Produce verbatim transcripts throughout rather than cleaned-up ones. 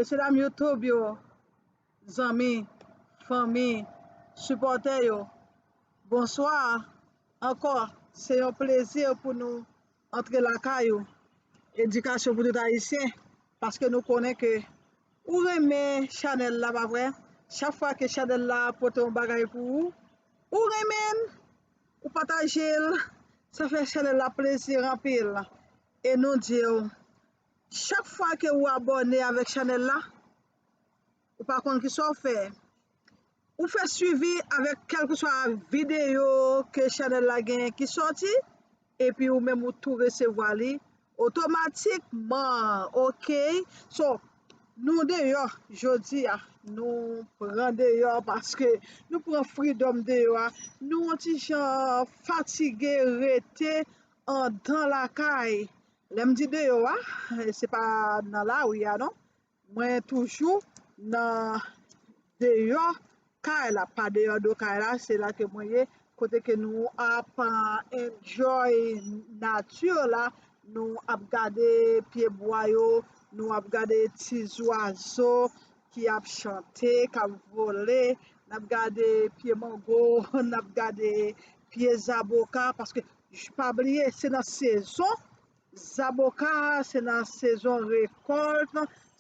Mesye dam YouTube yo, zanmi, fanmi, sipòtè yo, bonswa ankò. Se yon plezi pou nou antre lakay ou. Edikasyon pou tout Ayisyen, paske nou konnen ke ou renmen chanèl la, pa vre? Chak fwa ke chanèl la pote yon bagay pou ou, ou renmen l, ou pataje l, sa fè chanèl la plezi anpil. E nou di w, chak fwa ke ou abòne avèk chanèl la, ou pa konn kisa w fè. Ou fè swivi avèk kèlkeswa videyo ke chanèl la genyen ki sòti, epi ou menm ou tou resevwa li otomatikman, oke? So, nou deyò jodi a, nou pran deyò paske nou pran freedom deyò a, nou yon ti jan fatige rete andan lakay. Lè m di deyò a, se pa nan lari a non. Mwen toujou nan deyò kay la, pa deyò do kay la, se la ke mwen ye, kote ke nou ap enjoy nati la, nou ap gade pye bwa yo, nou ap gade ti zwazo ki ap chante, k ap vole, n ap gade pye mango, n ap gade pye zaboka, paske pa bliye se nan sezon zaboka, se nan sezon rekòlt,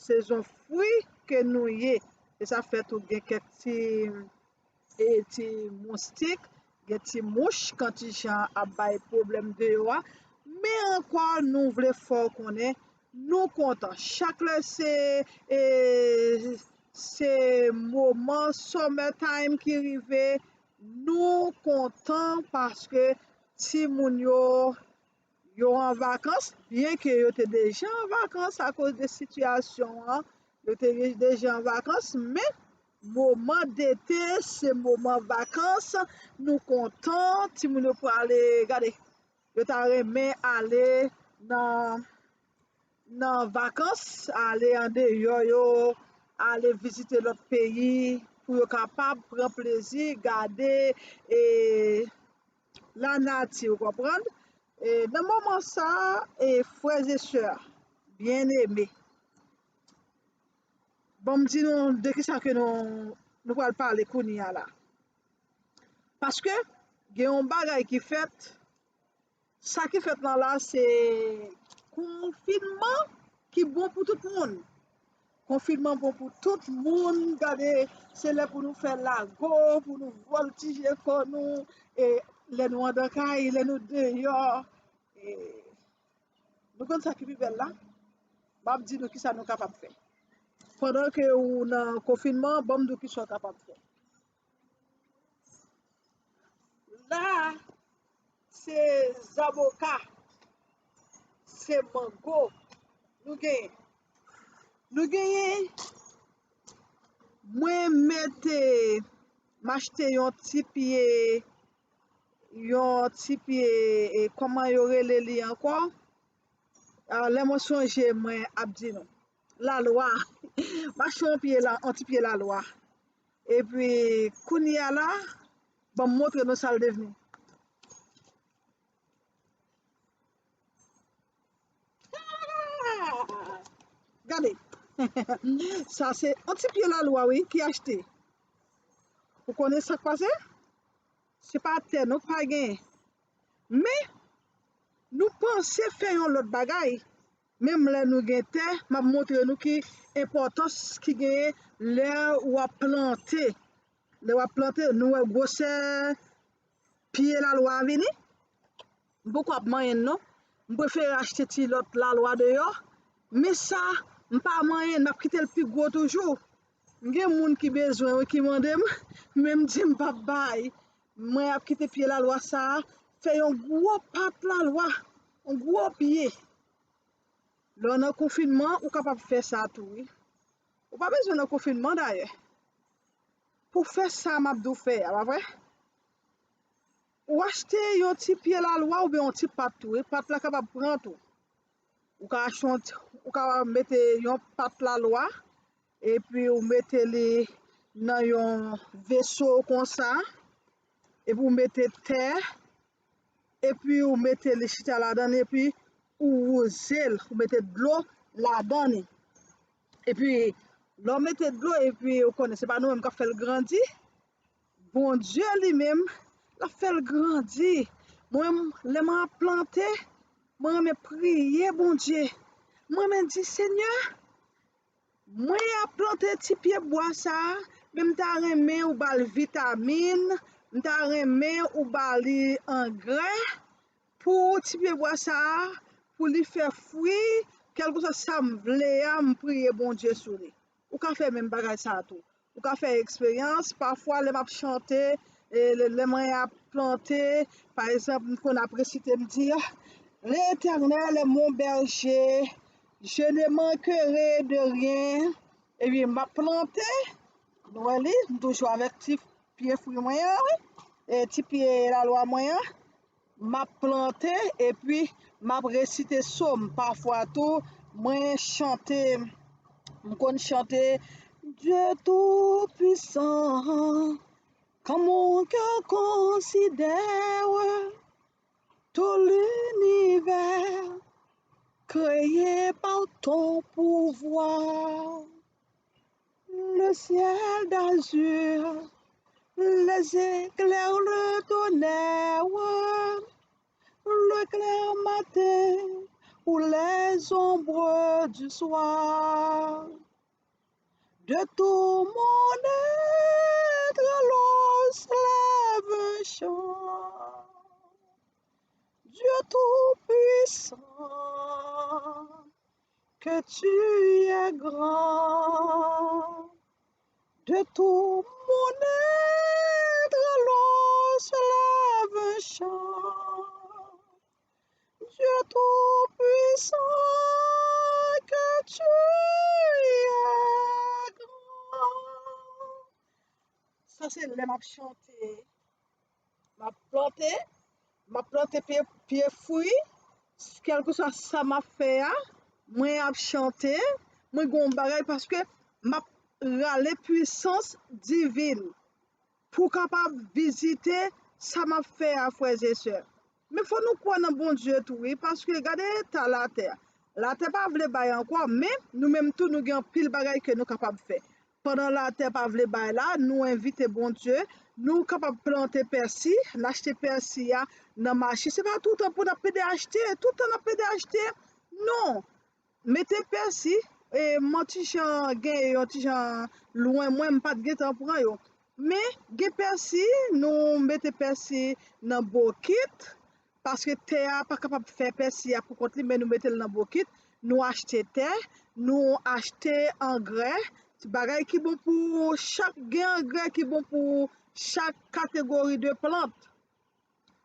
sezon fwi ke nou ye. E sa fè tou gen kèk ti, e, ti moustik, gen ti mouch, kan ti jan ap bay pwoblèm deyò a. Men ankò, nou vle fè w konnen, nou kontan. Chak lè se, e, se moman summer time ki rive, nou kontan paske timoun yo yo an vakans, byen ke yo te deja an vakans akoz de sitiyasyon an, yo te deja an vakans, men moman dete, se moman vakans, nou kontan, timoun yo prale, gade, yo ta renmen ale nan, nan vakans, ale andeyò yo, ale vizite lòt peyi, pou yo kapab pran plezi, gade, e, lanati, ou konprann? E, nan moman sa, e, frè e sè byeneme, ban m di nou de kisa ke nou, nou pral pale kounye a la. Paske gen yon bagay ki fèt, sa ki fèt lan la, se konfinman ki bon pou tout moun. Konfinman bon pou tout moun. Gade, se lè pou nou fè lago, pou nou vòltije kò nou, e lè nou andan kay, lè nou deyò. E nou konn sa ki pi bèl la? M ap di nou kisa nou kapab fè. Pandan ke ou nan konfinman, ban m di w kisa w kapab fè. La, se zaboka, se mango nou genyen. Nou genyen, mwen mete, m achte yon ti pye, yon ti pye, e, kòman yo rele li ankò? A, lè mwen sonje, mwen ap di nou. Lalwa. M achte yon pye la, yon ti pye lalwa. Epi, kounye a la, ban m montre nou sa l devni. Ah! Gade. Sa se yon ti pye lalwa, wi, ki achte. Ou konnen sa k pase? Se pa tè non k pa genyen. Men, nou panse fè yon lòt bagay. Menm lè nou gen tè, m ap montre nou ki enpòtans ki genyen lè w ap plante. Lè w ap plante, nou wè gwosè pye lalwa a vini. M poko ap manyen l non. M prefere achte ti lòt lalwa deyò. Men sa, m pa manyen l, m ap kite l pi gwo toujou. M gen moun ki bezwen wi, ki mande m, men m di m p ap bay. Mwen ap kite pye lalwa sa a fè yon gwo pat lalwa, yon gwo pye. Lè w nan konfinman, ou kapab fè sa tou wi. Ou pa bezwen nan konfinman dayè. Pou fè sa m ap di w fè a, pa vre? Ou achte yon ti pye lalwa oubyen yon ti pat tou, e pat la kapab pran tou. Ou ka achte yon ti, ou ka mete yon pat lalwa, epi ou mete li nan yon veso konsa, epi ou mete tè, epi ou mete li chita ladan li, epi ou wouze l, ou mete dlo ladan li. Epi Lè w mete dlo epi ou konnen se pa nou menm k ap fè l grandi, Bondye li menm, l ap fè l grandi. Mwen menm, lè mwen ap plante, mwen renmen priye Bondye. Mwen renmen di, Senyè, mwen ap plante ti pye bwa sa a, men m ta renmen ou ba l vitamin, m ta renmen ou ba li angrè pou ti pye bwa sa a, pou li fè fwi, kèlkeswa sa m vle a, m priye Bondye sou li. Ou ka fè menm bagay sa a tou. Ou ka fè eksperyans. Pafwa, lè m ap chante, e lè, lè mwen ap plante, pa egzanp, m konn ap resite, m di, L'Éternel est mon berger, je ne manquerai de rien. Epi m ap plante, nou wè li, m toujou avèk ti pye fwi mwen an, wi, e ti pye lalwa mwen an. M ap plante epi m ap resite sòm. Pafwa tou, mwen chante, m konn chante, Dieu Tout-Puissant, quand mon cœur considère tout l'univers créé par ton pouvoir, le ciel d'azur, les éclairs, le tonnerre, le clair matin ou les ombres du soir. De tout mon être, l'eau se lève un chant. Dieu Tout-Puissant, que tu es grand. De tout mon être, l'eau se lève un chant. Dieu Tout-Puissant, que tu es grand. Sa se lè m ap chante. M ap plante, m ap plante pye, pye fwi, kèlkeswa sa m ap fè a, mwen ap chante, mwen gen yon bagay paske m ap rale pwisans divin pou w kapab vizite sa m ap fè a, frè e sè. Men fò nou kwè nan Bondye tou, wi, paske gade eta latè. Latè pa vle bay ankò, men nou menm tou, nou gen anpil bagay ke nou kapab fè. Pandan latè pa vle bay la, nou envite Bondye, nou kapab plante pèsi, n achte pèsi a nan mache. Se pa toutan pou n ap pede achte, toutan n ap pede achte. Non! Mete pèsi, e, mwen ti jan gen yon ti jan lwen mwen, m pa t gentan pran yo. Men, gen pèsi, nou mete pèsi nan bokit, paske tè a pa kapab fè pèsi a pou kont li, men nou mete l nan bokit, nou achte tè, nou achte angrè, bagay ki bon pou chak, gen angrè ki bon pou chak kategori de plant.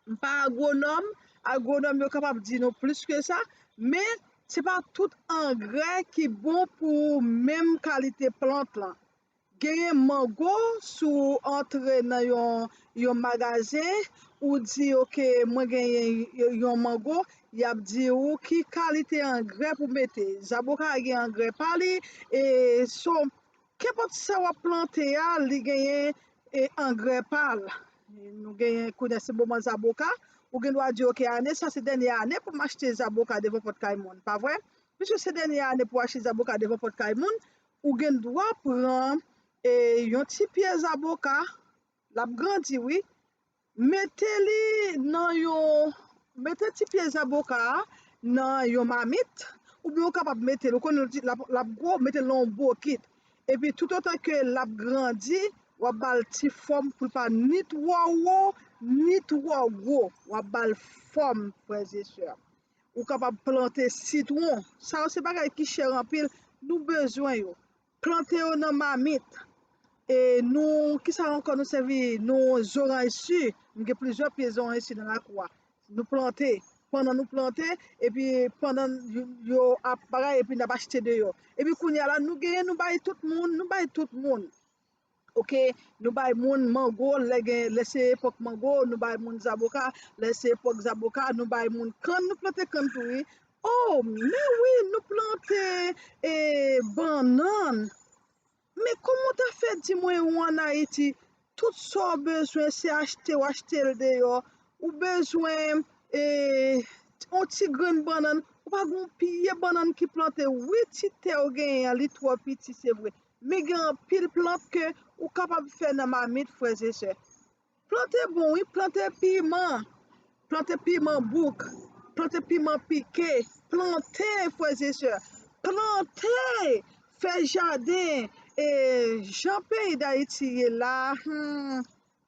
M pa agwonòm, agwonòm yo kapab di nou plis ke sa, men se pa tout angrè ki bon pou menm kalite plant lan. Genyen mango, si w antre nan yon, yon magazen, ou di, oke, mwen genyen yon mango, y ap di w ki kalite angrè pou mete. Zaboka gen angrè pa li, e so, kenpòt sa w ap plante a, li genyen e angrè pa l. Nou genyen kounye a se moman zaboka, ou gen dwa di, oke, ane sa se dènye ane pou m achte zaboka devan pòt kay moun, pa vre? Piske se dènye ane pou w achte zaboka devan pòt kay moun, ou gen dwa pran e yon ti pye zaboka, l ap grandi, wi, mete li nan yon, mete ti pye zaboka a nan yon mamit, oubyen ou kapab mete l, ou konnen l ap, l ap gwo, mete l nan yon bokit. Epi toutotan ke l ap grandi, w ap ba l ti fòm pou l pa ni twò wo, ni twò gwo. W ap ba l fòm, frè e sè. Ou kapab plante sitwon. Sa yo se bagay ki chè anpil, nou bezwen yo. Plante yo nan mamit. E nou, kisa ankò nou sèvi? Nou zoranj si. M gen plizyè pye zoranj si nan lakou a. Nou plante. Pandan nou plante, epi pandan yo, yo ap bagay, epi n ap achte de yo. Epi kounye a la, nou genyen, nou bay tout moun, nou bay tout moun. Oke, nou bay moun mango, lè gen, lè se epòk mango, nou bay moun zaboka, lè se epòk zaboka, nou bay moun kann, nou plante kann tou, wi. Oh, men wi, nou plante, e, bannann. Men kòman w ta fè di mwen ou ann Ayiti, tout sa w bezwen se achte, w achte l deyò, ou bezwen, e, yon ti grenn bannann, ou pa gen yon pye bannann ki plante, wi, ti tè w genyen an, li twò piti, se vre. Men gen anpil plant ke ou kapab fè nan mamit, frè e sè. Plante bon, wi, plante piman, plante piman bouk, plante piman pike, plante, frè e sè, plante, fè jaden. E jan peyi Dayiti ye la, hmm,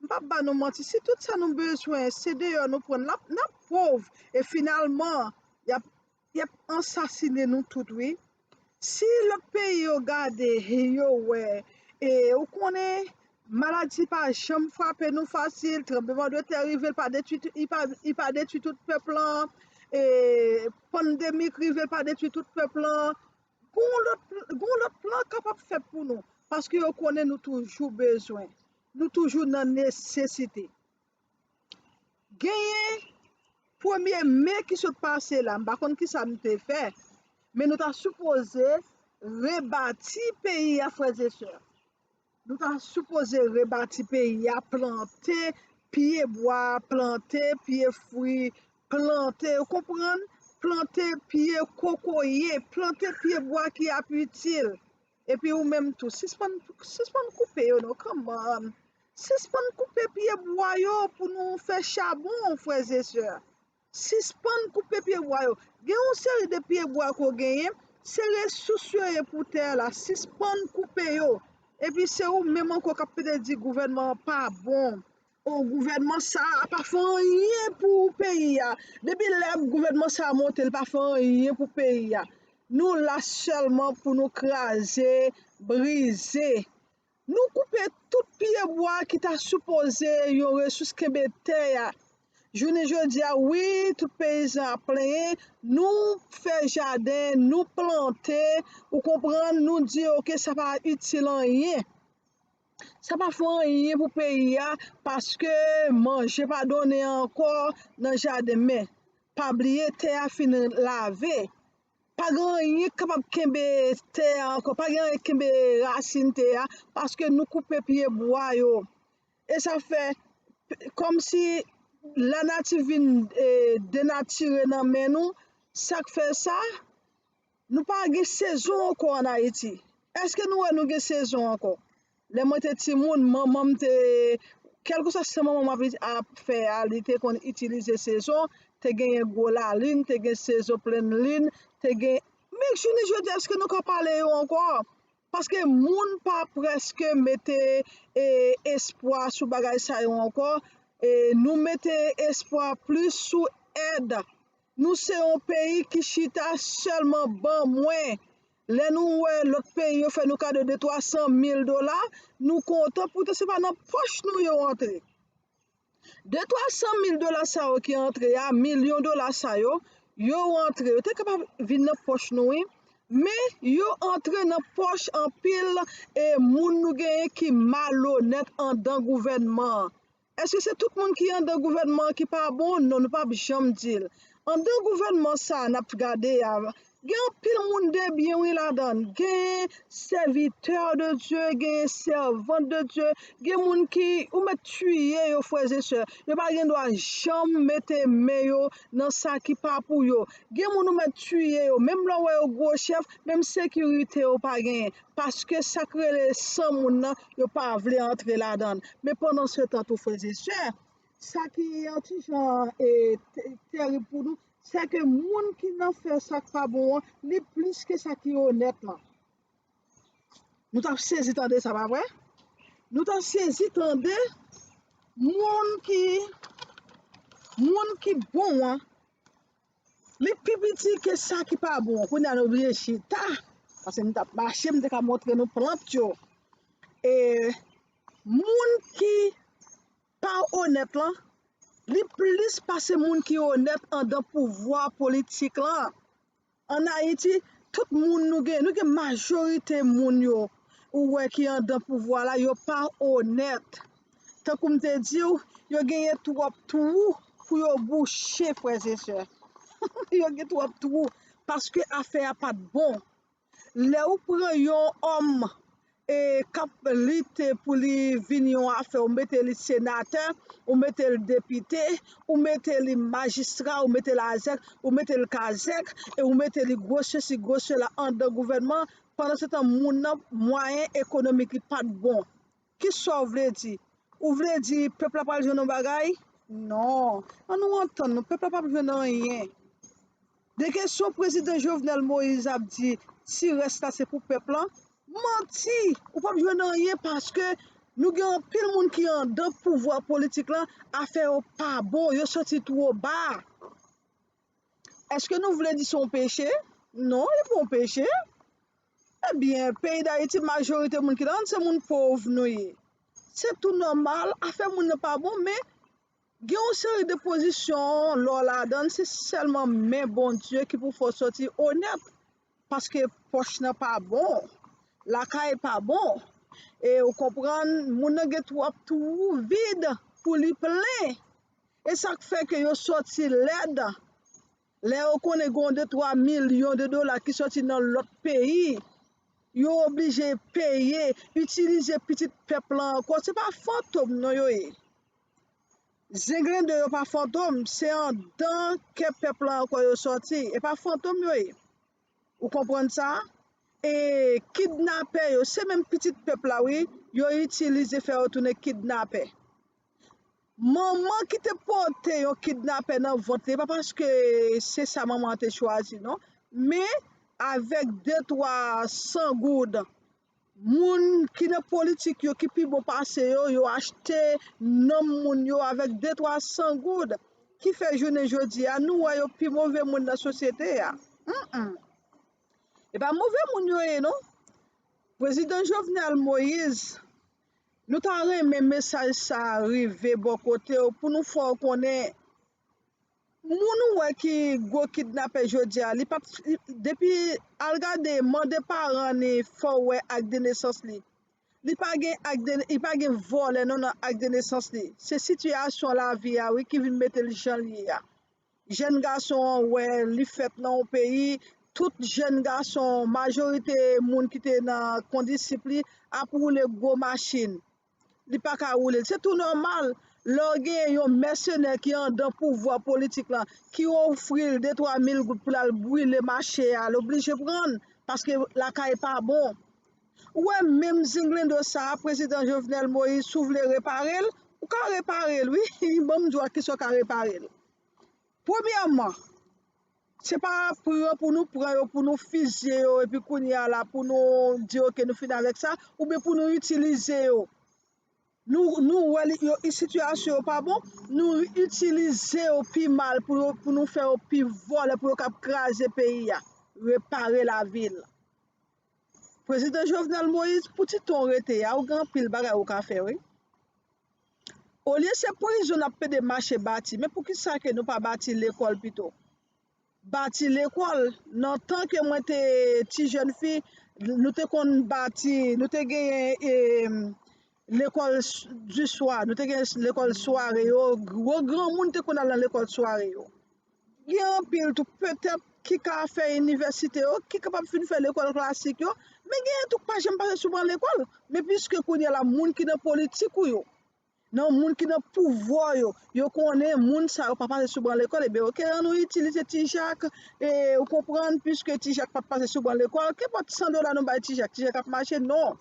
m p ap ba nou manti, si tout sa nou bezwen, se deyò nou pran, n ap, n ap pòv. E finalman, y ap, y ap ansasinen nou tout, wi. Si lòt peyi yo gade, yo wè, e ou konnen, maladi pa janm frape nou fasil, tranblemanntè rive, l pa detwi, li pa, li pa detwi tout pèp lan, e pandemik rive, l pa detwi tout pèp lan. Gon lòt, gon lòt plan kapab fèt pou nou, paske yo konnen nou toujou bezwen, nou toujou nan nesesite. Genyen premye me ki sot pase la, m pa konn kisa nou te fè, men nou ta sipoze rebati peyi a, frè e sè. Nou ta sipoze rebati peyi a, plante pye bwa, plante pye fwi, plante, ou konprann? Plante pye kokoye, plante pye bwa ki ap itil. Epi ou menm tou, sispann, sispann koupe yo non, come on. Sispann koupe pye bwa yo pou nou fè chabon, frè e sè. Sispann koupe pye bwa yo. Gen yon seri de pye bwa ke w genyen, se resous yo ye pou tè la. Sispann koupe yo. Epi se ou menm ankò k ap pede di gouvènman an pa bon. O, gouvènman sa a pa fè anyen pou peyi a. Depi lè gouvènman sa a monte, l pa fè anyen pou peyi a. Nou la sèlman pou nou kraze, brize. Nou koupe tout pye bwa ki ta sipoze yon resous kenbe tè a. Jounen jodi a, wi, tout peyizan ap plenyen, nou fè jaden, nou plante, ou konprann, nou di, oke, sa pa itil anyen. Sa pa fè anyen pou peyi a, paske manje pa donnen ankò nan jaden. Men, pa bliye, tè a fin lave. Pa gen anyen k kapab kenbe tè a ankò, pa gen anyen k kenbe rasin tè a, paske nou koupe pye bwa yo. E sa fè, kòmsi lanati vin, e, denatire nan men nou. Sa k fè sa? Nou pa gen sezon ankò ann Ayiti. Èske nou wè nou gen sezon ankò? Lè mwen te timoun, manman m te, kèlkeswa sa manman m ap, ap fè a, li te konn itilize sezon, te genyen gwo lalin, te gen sezon plenn lin, te gen, men jounen jodi a, èske nou ka pale yo ankò? Paske moun pa prèske mete, e, espwa sou bagay sa yo ankò. E, nou mete espwa plis sou èd. Nou se yon peyi ki chita sèlman ban mwen. Lè nou wè lòt peyi yo fè nou kado de twa san mil dola, nou kontan, poutan se pa nan pòch nou yo antre. De twa san mil dola sa yo ki antre a, milyon dola sa yo, yo antre, yo te kapab vin nan pòch nou, wi. Men, yo antre nan pòch anpil, e, moun nou genyen ki malonèt anndan gouvènman an. Èske se tout moun ki anndan gouvènman an ki pa bon? Non, nou p ap janm di l. Anndan gouvènman sa a n ap gade a, gen anpil moun de byen, wi, ladan l. Gen sèvitè de Dye, gen sèvant de Dye, gen moun ki, ou mèt tiye yo, frè e sè. Yo pa gen dwa janm mete men yo nan sa ki pa pou yo. Gen moun ou mèt tiye yo, menm lè w wè yo gwo chèf, menm sekirite yo pa genyen. Paske sa k rele san moun nan, yo pa vle antre ladan l. Men pandan se tan tou, frè e sè, sa ki yon ti jan, e, te-, terib pou nou, se ke moun ki nan fè sa k pa bon an, li plis ke sa ki onèt lan. Nou t ap sezi tande sa, pa vre? Nou t ap sezi tande moun ki, moun ki bon an, li pi piti ke sa ki pa bon. Kounye a nou bliye chita, paske m t ap mache, m te ka montre nou plant yo. E moun ki pa onèt lan, li plis pase moun ki onèt anndan pouvwa politik lan. Ann Ayiti, tout moun nou gen, nou gen majorite moun yo, ou wè ki anndan pouvwa la, yo pa onèt. Tankou m te di w, yo genyen twòp twou pou yo bouche, frè e sè. Yo gen twòp twou, paske afè a pa t bon. Lè ou pran yon òm, e, k ap lite pou li vin yon afè, ou mete li senatè, ou mete l depite, ou mete li majistra, ou mete l azèk, ou mete l kazèk, e ou mete li gwo sesi, gwo sela anndan gouvènman, Pandansetan, moun nan, mwayen ekonomik li pa t bon. Kisa w vle di? Ou vle di pèp la pral jwenn yon bagay? Non. An nou antann nou, pèp la p ap jwenn anyen. De kesyon prezidan Jovenel Moïse ap di, ti rès la se pou pèp la, manti! Ou p ap jwenn anyen paske nou gen anpil moun ki anndan pouvwa politik la, afè yo pa bon, yo soti twò ba. Èske nou vle di se yon peche? Non, li pa yon peche. Ebyen, peyi Dayiti, majorite moun ki ladan se moun pòv nou ye. Se tou nòmal, afè moun nan pa bon, men gen yon seri de pozisyon lè w ladan l, se sèlman men Bondye ki pou fè w sòti onèt, paske pòch nan pa bon, lakay pa bon, e ou konprann, moun nan gen twòp twou vid pou li plen. E sa k fè ke yo sòti lèd. Lè yo konnen gen yon de twa milyon de dola ki sòti nan lòt peyi, yo oblije peye, itilize pitit pèp la ankò. Se pa fantom non yo ye. Zenglendo yo pa fantom, se anndan kè pèp la ankò yo sòti. E pa fantom yo ye. Ou konprann sa? E kidnapè yo, se menm pitit pèp la wi, yo itilize fè yo tounen kidnapè. Manman ki te pote yon kidnapè nan vant li, e pa paske se sa manman an te chwazi non, men avèk de twa san goud, moun ki nan politik yo ki pi bon pase yo, yo achte nanm moun yo avèk de twa san goud, ki fè jounen jodi a nou wè yo pi move moun nan sosyete a. Mm, mm. E pa move moun yo ye non. Prezidan Jovenel Moïse, nou ta renmen mesaj sa a rive bò kote w pou nou fè w konnen moun ou wè ki gwo kidnapè jodi a, li pa t, depi, al gade, mande paran ni fè w wè ak de nesans li. Li pa gen ak de, li pa gen vòlè non nan ak de nesans li. Se sitiyasyon lavi a wi ki vin mete l jan l ye a. Jèn gason an wè li fèt nan yon peyi, tout jèn gason, majorite moun ki te nan kondisip li ap woule gwo machin. Li pa ka woule l. Se tou nòmal lè w gen yon mèsenè ki anndan pouvwa politik la, ki ofri l de twa mil goud pou l al brile mache a, l oblije pran l, paske lakay pa bon. Ou wè menm zenglendo sa a, prezidan Jovenel Moïse, si w vle repare l, ou ka repare l wi. Ban m di w ak kisa w ka repare l. Premyèman, se pa pran pou nou pran yo, pou nou fizye yo, epi kounye a la pou nou di oke nou fin avèk sa, oubyen pou nou itilize yo. Nou, nou wè li, yo, sitiyasyon yo pa bon, nou itilize yo pi mal pou yo, pou nou fè yo pi vòlè, pou yo kab kraze peyi a, repare lavil. Prezidan Jovenel Moïse, pou ti tan w rete a, ou gen anpil bagay ou ka fè wi. Olye se prizon n ap pede mache bati, men poukisa ke nou pa bati lekòl pito? Bati lekòl. Nan tan ke mwen te ti jèn fi, nou te konn bati, nou te genyen e, lekòl di swa, nou te genyen lekòl sware yo, gwo granmoun te konn al nan lekòl sware yo. Gen anpil tou petèt ki ka fè inivèsite yo, ki kapab fin fè lekòl klasik yo, men genyen tou k pa janm pase sou ban lekòl. Men piske kounye a la, moun ki nan politik ou yo, nan moun ki nan pouvwa yo, yo konnen moun sa yo pa pase sou ban lekòl, ebyen oke, ann nou itilize Ti Jak, e, ou konprann, piske Ti Jak pa t pase sou ban lekòl, kenpòt san dola nou bay Ti Jak, Ti Jak ap mache, non.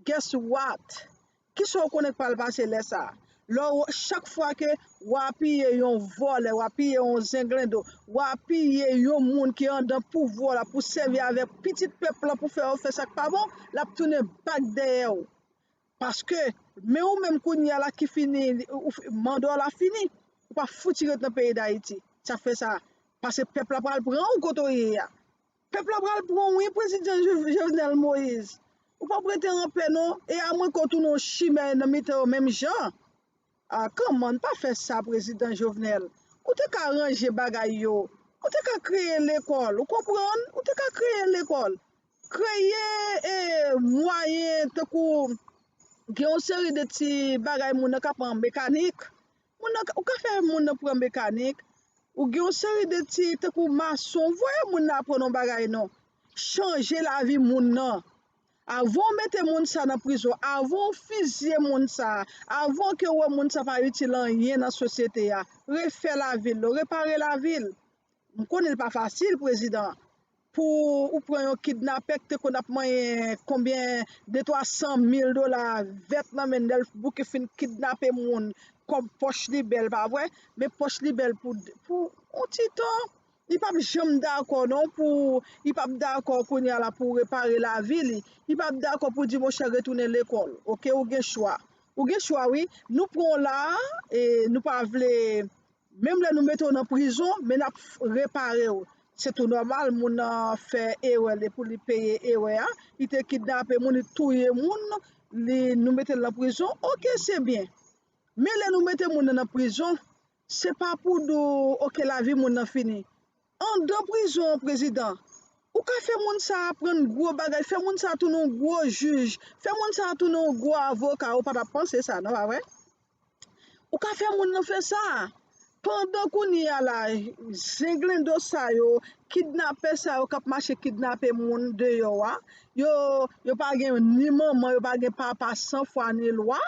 Guess what? Kisa w konnen k pral pase lè sa a? Lè w, chak fwa ke w apiye yon vòlè, w apiye yon zenglendo, w apiye yon moun ki anndan pouvwa la pou sèvi avèk pitit pèp la pou fè yo fè sa k pa bon, l ap tounen bak dèyè w. Paske, men ou menm kounye a la ki fini, ou, manda w la fini, ou pa fouti ret nan peyi Dayiti. Sa fè sa, paske pèp la pral pran w kote w ye a. Pèp la pral pran w wi, prezidan Jovenel Moïse. Ou p ap rete anpè non, e amwenke w tounen yon chimè nan mitan yo menm jan. A, kòman, pa fè sa, prezidan Jovenel. Ou te ka ranje bagay yo. Ou te ka kreye lekòl, ou konprann? Ou te ka kreye lekòl. Kreye e, mwayen tankou gen yon seri de ti bagay moun nan ka pran mekanik. Moun nan, ou ka fè moun nan pran mekanik. Ou gen yon seri de ti, tankou mason, voye moun nan aprann yon bagay non. Chanje lavi moun nan. Avan w mete moun sa nan prizon, avan w fizye moun sa, avan ke w wè moun sa pa itil anyen nan sosyete a, refè lavi l, repare lavi l. M konnen l pa fasil, prezidan. pou ou pran yon kidnapè ki te konn ap manyen konbyen de twa san mil dola vèt nan men l, lè l bouke fin kidnape moun, kòb pòch li bèl, pa vre? Men pòch li bèl pou, pou yon ti tan. Li p ap janm dakò non pou, li p ap dakò kounye a la pou repare lavi li. Li p ap dakò pou di monchè retounen lekòl. Oke, ou gen chwa. Ou gen chwa wi. Nou pran w la a, e nou pa vle, menm lè nou mete w nan prizon, men n ap repare w. Se tou nòmal, moun nan fè erè, li pou li peye erè a. Li te kidnape moun, li touye moun, li, nou mete l nan prizon. Oke, se byen. Men lè nou mete moun nan nan prizon, se pa pou di w, oke, lavi moun nan fini. Anndan prizon an, prezidan, ou ka fè moun sa a aprann gwo bagay, fè moun sa a tounen yon gwo jij, fè moun sa a tounen yon gwo avoka, ou pa t ap panse sa, non, pa vre? Ou ka fè moun nan fè sa. Pandan kounye a la, zenglendo sa yo, kidnapè sa yo k ap mache kidnape moun deyò a, yo, yo pa gen ni manman, yo pa gen papa, san fwa ni lwa.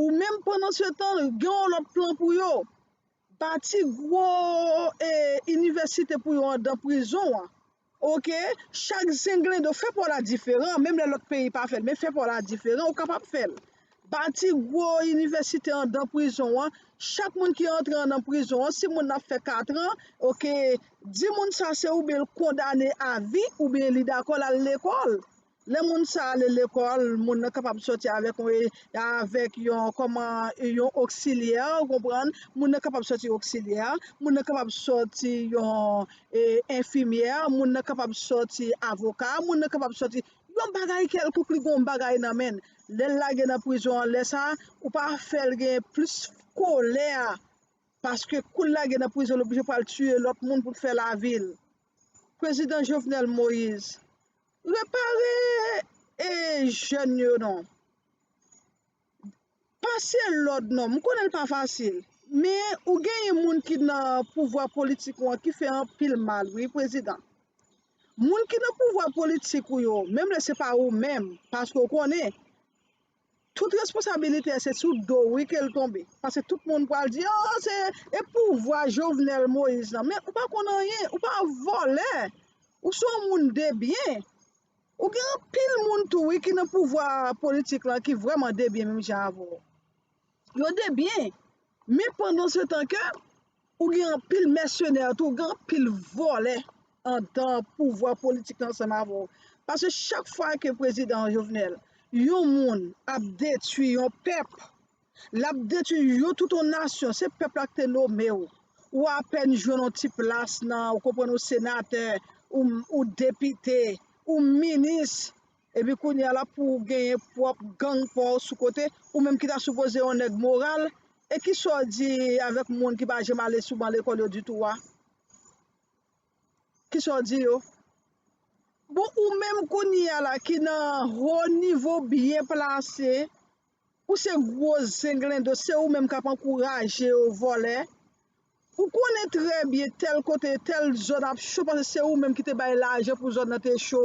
Ou menm, pandan se tan, gen yon lòt plan pou yo. Bati gwo, e, inivèsite pou yo anndan prizon an. Oke? Chak zenglendo, fè pa w la diferan, menm lè lòt peyi pa fè l, men fè pa w la diferan, ou kapab fè l. Bati gwo inivèsite anndan prizon an. Chak moun ki antre anndan prizon an, si moun nan ap fè katran, oke, di moun sa se oubyen l kondane a vi, oubyen li dakò l al lekòl. Lè moun sa ale lekòl, moun nan kapab sòti avèk yon, avèk yon, kòman, yon oksilyè, ou konprann? Moun nan kapab sòti oksilyè, moun nan kapab sòti yon, e, enfimyè, moun nan kapab sòti avoka, moun nan kapab sòti yon bagay kèlkonk, li gen yon bagay nan men l. Lè l lage nan prizon an, lè sa a, ou pa fè l gen plis kolè a, paske kou l lage nan prizon, l oblije pral tiye lòt moun pou l fè lavi l. Prezidan Jovenel Moïse, repare, e, jèn yo non. Pase lòd non. M konnen l pa fasil. Men ou genyen moun ki nan pouvwa politik ou an ki fè anpil mal, wi, prezidan. Moun ki nan pouvwa politik ou yo, menm lè se pa ou menm, paske w konnen, tout responsabilite a se sou do w, wi, ke l tonbe. Paske tout moun pral di, o, se, e pouvwa Jovenel Moïse lan. Men ou pa konn anyen, ou pa vòlè. Ou se yon moun debyen. Ou gen anpil moun tou, wi, ki nan pouvwa politik lan, ki vrèman debyen menm jan avè w. Yo debyen. Men pandan se tan ke ou gen anpil mèsenè tou, ou gen anpil vòlè anndan pouvwa politik lan ansanm avè w. Paske chak fwa ke prezidan Jovenel, yon moun ap detwi yon pèp, l ap detwi yon, tout yon nasyon, se pèp la ki te nome w. Ou apèn jwenn yon ti plas nan, ou konprann, ou senatè, ou, ou depite, ou minis, epi kounye a la pou w genyen pwòp gang pa w sou kote, ou menm ki ta sipoze yon nèg moral, e kisa w di avèk moun ki pa janm ale sou ban lekòl yo ditou a? Kisa w di yo? Bon, ou menm kounye a la ki nan ho nivo byen plase, ou se gwo zenglendo, se ou menm k ap ankouraje yo vòlè. Ou konnen trè byen tèl kote, tèl zòn ap cho, paske se ou menm ki te bay lajan pou zòn nan te cho.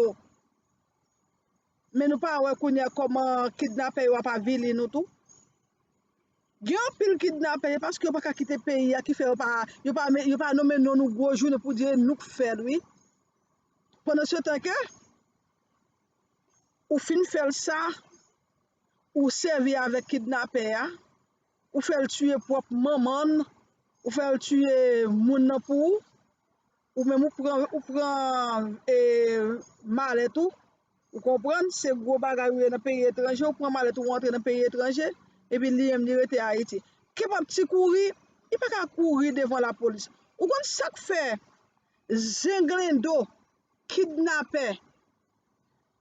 Men nou pa wè kounye a kòman kidnapè yo ap avili nou tou. Gen anpil kidnapè, e paske yo pa ka kite peyi a ki fè yo pa, yo pa, yo pa nonmen non nou gwo jounen pou di e nou k fè l, wi. Pandan se tan ke ou fin fè l sa, ou sèvi avèk kidnapè a, ou fè l tiye pwòp manman l, ou fè l tiye moun nan pou ou, ou menm ou pran, ou pran, e, malèt ou, ou konprann, se gwo bagay ou ye nan peyi etranje, ou pran malèt ou, ou antre nan peyi etranje, epi li menm li rete Ayiti. Kenpòp ti kouri, li pa ka kouri devan lapolis. Ou konn sa k fè zenglendo, kidnapè,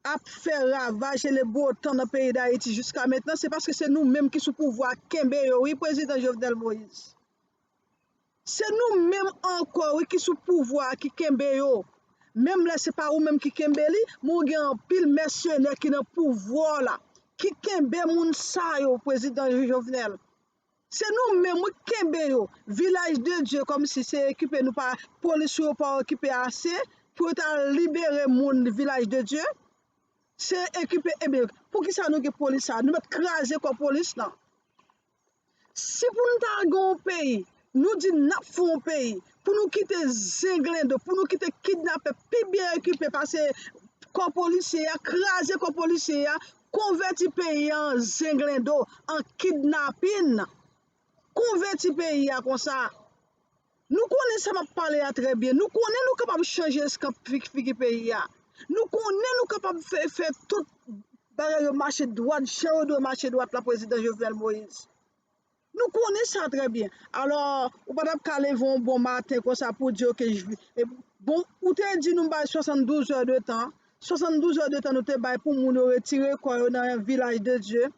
ap fè ravaj e le bo tan nan peyi Dayiti jiska mentnan, se paske se nou menm ki sou pouvwa a k kenbe yo, wi, prezidan Jovenel Moïse. Se nou menm ankò, wi, ki sou pouvwa a ki kenbe yo. Menm lè se pa ou menm ki kenbe li, men ou gen anpil mèsenè ki nan pouvwa w la, ki kenbe moun sa yo, prezidan Jovenel. Se nou menm, wi, k kenbe yo. Vilaj de Dye, kòmsi se okipe nou pa, polis yo pa okipe ase pou yo ta libere moun Vilaj de Dye. Se okipe, ebyen, poukisa nou gen polis sa? Nou mèt kraze kò polis lan. Si pou nou ta gen yon peyi, nou di n ap fè yon peyi, pou nou kite zenglendo, pou nou kite kidnapè pi byen ekipe pase kò polisye a, kraze kò polisye a, konvèti peyi a an zenglendo, an kidnapin. Konvèti peyi a konsa. Nou konnen sa m ap pale a trè byen. Nou konnen nou kapab chanje eskanp figi peyi a. Nou konnen nou kapab fè, fè tout bagay yo mache dwat, jan yo dwe mache dwat la, Prezidan Jovenel Moïse. Nou konnen sa trè byen. Alò, ou pa t ap ka leve yon bon maten konsa pou di, ok, bon, ou te di nou bay swasanndouz è de tan. Swasanndouz è de tan nou te bay pou moun yo retire kò yo nan vilaj de Dye.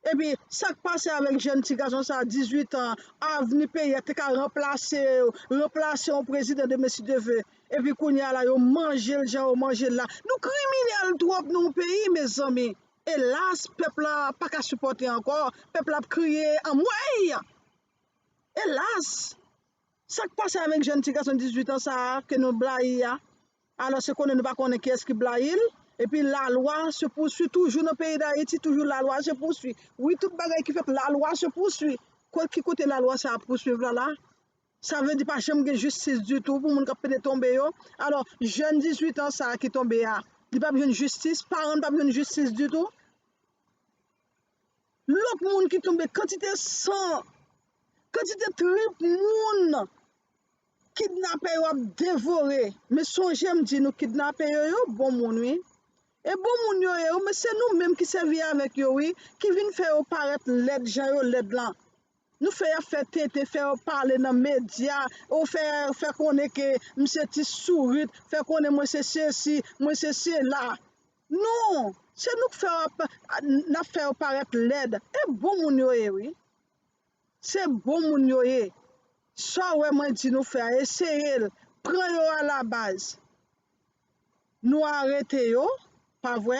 Epi, sa k pase avèk jèn ti gason sa, dizuit an, avni peyi a te ka ranplase yo, ranplase yon prezidan demen si Dye vle. Epi kounye a la, yo manje l jan yo manje l la. Nou kriminèl twòp nan yon peyi, mezanmi. Elas, pèp la pa ka sipòte ankò. Pèp la ap kriye anmwey! Elas! Sa k pase avèk jèn ti gason dizuit an sa a ke nou blayi a? Alò, se konnen nou pa konnen kiyès ki blayi l. Epi lalwa se pouswi toujou nan peyi Dayiti, toujou lalwa se pouswi. Wi, tout bagay ki fèt, lalwa se pouswi. Ki kote lalwa sa ap pouswiv la la? Sa vle di pa janm gen jistis ditou pou moun k ap pete tonbe yo. Alò, jèn dizuit an sa a ki tonbe a, li p ap jwenn jistis, paran l p ap jwenn jistis ditou. Lòt moun ki tonbe, kantite san, kantite trip moun kidnapè yo ap devore. Men sonje m di nou, kidnapè yo, yo bon moun wi. E bon moun yo ye wi, men se nou menm ki sèvi avèk yo wi, ki vin fè yo parèt lèd jan yo lèd lan. Nou fè y ap fè tenten, fè yo pale nan medya, ou fè, fè konnen ke m se ti sourit, fè konnen mwen se sesi, mwen se sela. Non, se nou k fè yo ap, n ap fè yo parèt lèd. E bon moun yo ye wi. Se bon moun yo ye. Sa w wè mwen di nou fè a, eseye l. Pran yo alabaz. Nou arete yo, pa vre?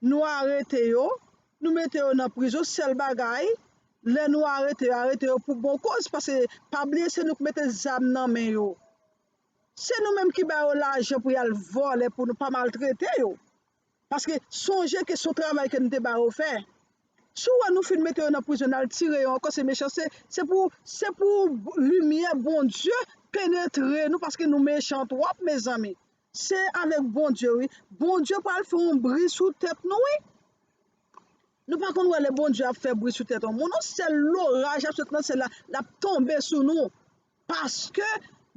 Nou arete yo, nou mete yo nan prizon. Sèl bagay, lè nou arete yo, arete yo pou bon koz, paske pa bliye se nou k mete zam nan men yo. Se nou menm ki ba yo lajan pou y al vòlè pou nou pa maltrete yo. Paske sonje ke se yon travay ke nou te ba yo fè. Si w wè nou fin mete yo nan prizon, n al tire yo ankò, se mechanste. Se pou, se pou limyè Bondye penetre nou, paske nou mechan twòp, mezanmi. Se avèk Bondye, wi. Bondye pral fè yon bri sou tèt nou, wi. Nou pa konn wè lè Bondye ap fè bri sou tèt yon moun, non, sèl loraj ap sot nan syèl la, l ap tonbe sou nou. Paske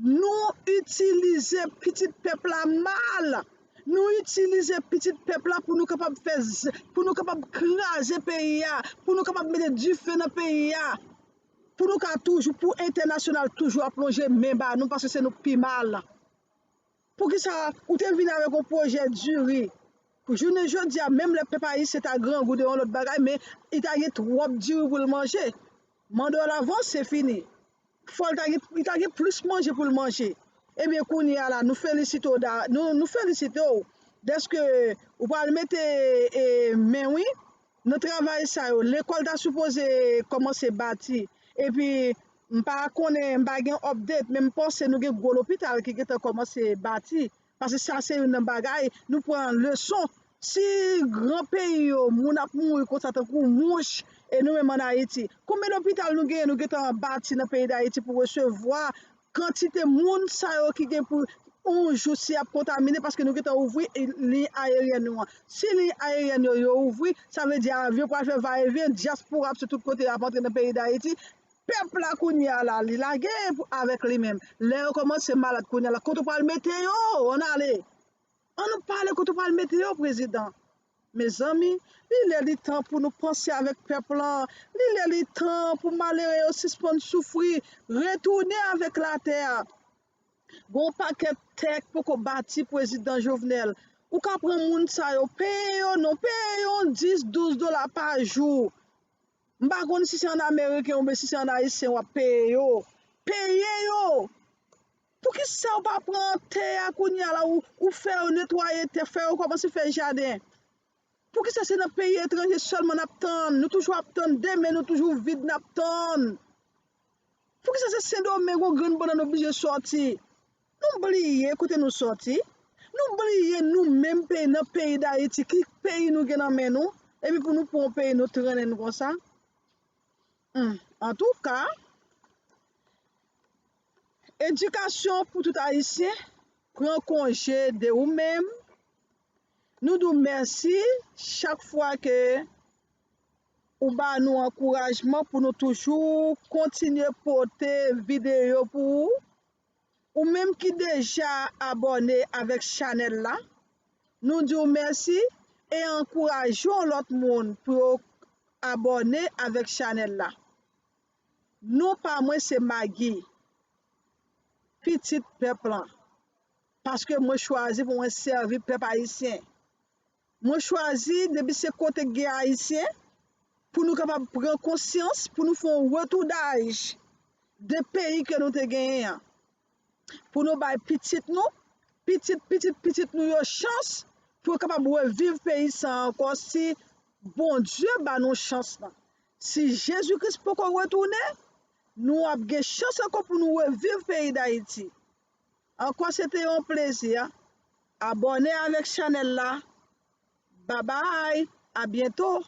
nou itilize pitit pèp la mal. Nou itilize pitit pèp la pou nou kapab fè, pou nou kapab kraze peyi a, pou nou kapab mete dife nan peyi a, pou nou ka toujou, pou entènasyonal toujou ap lonje men ba nou, paske se nou k pi mal. Poukisa ou te vin avèk yon pwojè diri? Jounen jodi a, menm lè pèp ayisyen ta grangou de yon lòt bagay, men li ta gen twòp diri pou l manje. Mande w lavanse fini. Fò l ta gen, li ta gen plis manje pou l manje. Ebyen, kounye a la, nou felisite w, nou, nou felisite w dèske ou pral mete e, men wi nan travay sa yo. Lekòl ta sipoze kòmanse bati. Epi, m pa konnen, m pa gen update, men m panse nou gen gwo lopital ki gentan kòmanse bati. Paske sa se youn nan bagay, nou pran leson. Si gran peyi yo, moun ap mouri konsa tankou mouch, e nou menm ann Ayiti, konbyen lopital nou genyen, nou gentan bati nan peyi Dayiti pou resevwa kantite moun sa yo ki gen pou yon jou si y ap kontamine, paske nou gentan ouvri liy ayeryèn nou an. Si liy ayeryèn yo, yo ouvri, sa vle di avyon pral fè vayevyen, dyaspora ap sot tout kote, y ap antre nan peyi Dayiti. Pèp la kounye a la, li lage avèk li menm. Lè yo kòmanse malad kounye a la, kote w pral mete yo? Ann ale. Ann nou pale kote w pral mete yo, prezidan. Mezanmi, li lè li tan pou nou panse avèk pèp lan. Li lè li tan pou malere yo sispann soufri. Retounen avèk latè a. Gon pakèt tè k poko bati, prezidan Jovenel. Ou ka pran moun sa yo, peye yo non, peye yo dis, douz dola pa jou. M pa konn si se an ameriken oubyen si se an ayisyen w ap peye yo. Peye yo! Poukisa w pa pran tè a kounye a la, ou, ou fè yo netwaye tè, fè yo kòmanse fè jaden? Poukisa se nan peyi etranje sèlman n ap tann? Nou toujou ap tann, demen nou toujou vid n ap tann. Poukisa se Sendomeng yon grenn bannann oblije sòti? Nou bliye kote nou sòti? Nou bliye nou menm peyi, nan peyi Dayiti, ki peyi nou gen nan men nou? Epi pou nou pran yon peyi, nou trennen l konsa? Hmm, antouka, Edikasyon pou tout Ayisyen, pran konje de ou menm. Nou di w mèsi chak fwa ke ou ba nou ankourajman pou nou toujou kontinye pote videyo pou ou. Ou menm ki deja abòne avèk chanèl la, nou di w mèsi e ankouraje yon lòt moun pou yo abòne avèk chanèl la. Non pa mwen se Maggie, pitit pèp lan, paske mwen chwazi pou mwen sèvi pèp ayisyen. Mwen chwazi depi se kote k gen ayisyen, pou nou kapab pran konsyans, pou nou fè yon retournage de peyi ke nou te genyen an. Pou nou bay pitit nou, pitit, pitit, pitit nou yo chans pou yo kapab reviv peyi sa ankò si Bondye ba nou chans lan. Si Jezi Kris poko retounen, nou ap gen chans ankò pou nou reviv peyi Dayiti. Ankò se te yon plezi. Abòne avèk chanèl la. Babay, a byento.